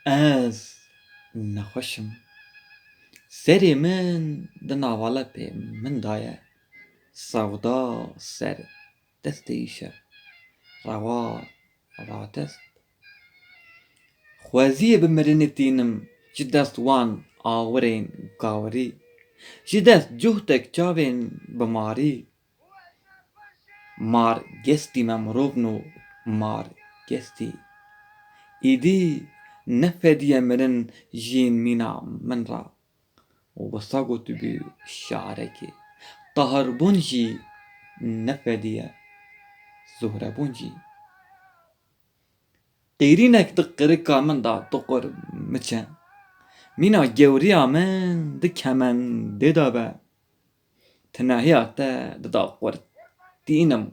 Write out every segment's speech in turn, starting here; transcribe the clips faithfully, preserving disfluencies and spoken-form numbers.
Ez nexweş im. Serê min di navalepê min de ye. Sewda ser destê îşev. Rewa radest. Xweziyê bi mirinê tînim ji dest wan awirên gawirî. Ji dest cuhtek çavên bimarî. Mar gestî me mirovno mar gestî. Îdî nefediye mirin jîn mîna min ra. Wisa gotibû şarekê. Tahirbûn jî nefediye zuhrebûn jî. Qîrînek di qirika min de diqur miçe. Mîna gewriya min di kemendê de be. Tenahiya te dida qurt. Tînim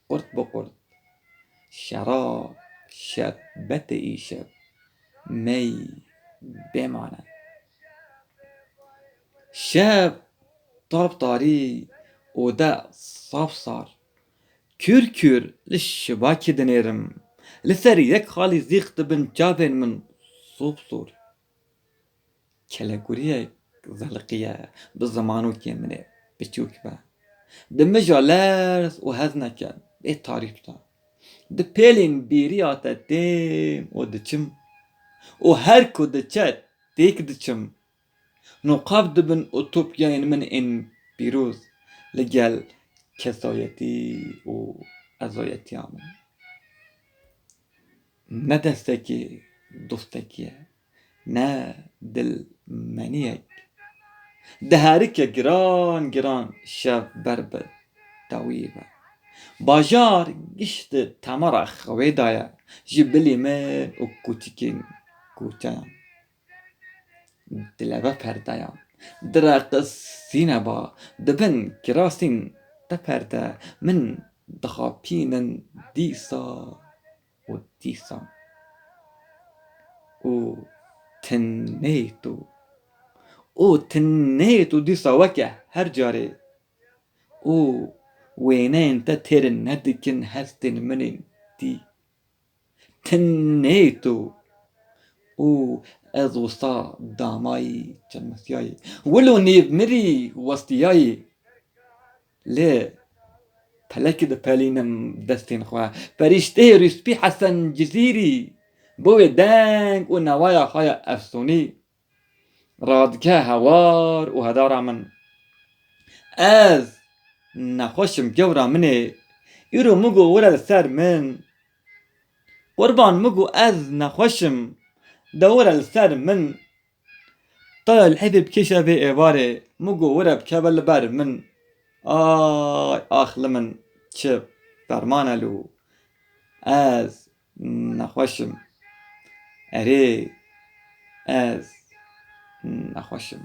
qurt bi qurt. Şerab, şerbetê îşev. Mey bêmane. Şev tab tarî û de sap sar. Kür kür li şibakê dinêrim. Li ser yek xalî zîq dibin çavên min sop sor. Keleguriyek zeliqiye bi zimanokê min ê biçûk be. Di mija lerz û hez neke bê tarîf de. Di pêlên bêriya te têm û diçim. Û her ku diçe têk diçim. Noqaf dibin utopyayên min ên pîroz li gel kesayetî û ezayetiya min. Ne destekê dostekî ye, ne dilmeniyek. Diherike giran giran şev ber bi dawiyê ve. Bajar gişt di temara xewê de ye, ji bilî min û kûçikên kûçeyan. Dileve perdeyan direqisîne ba, dibin kirasîn te perde, min dixapînin dîsa û dîsa. Û tinê tu, û tinê tu dîsa weke her carê. Û wêneyên te têrin nedikin hestên min ên dî. Tinê tu û ez wisa damayî çelmisiyayî. Wilo nêv mirî westiyayî. Lê pelekî dipelînim destên xwe. Perîşteyê rûspî Hesen Cizîrî bo wê deng û newaya xwe ya efsûnî. Radike hewar û hedara min. Ez nexweş im gewra min ê, îro min got were li ser min. Qurban min got ez nexweş im, de were li ser min. Taya li hevê bikêşe vê êvarê, min got were bikeve li ber min. Ay ax li min çi ferman e lû. Ez nexweş im. Erê, ez nexweş im.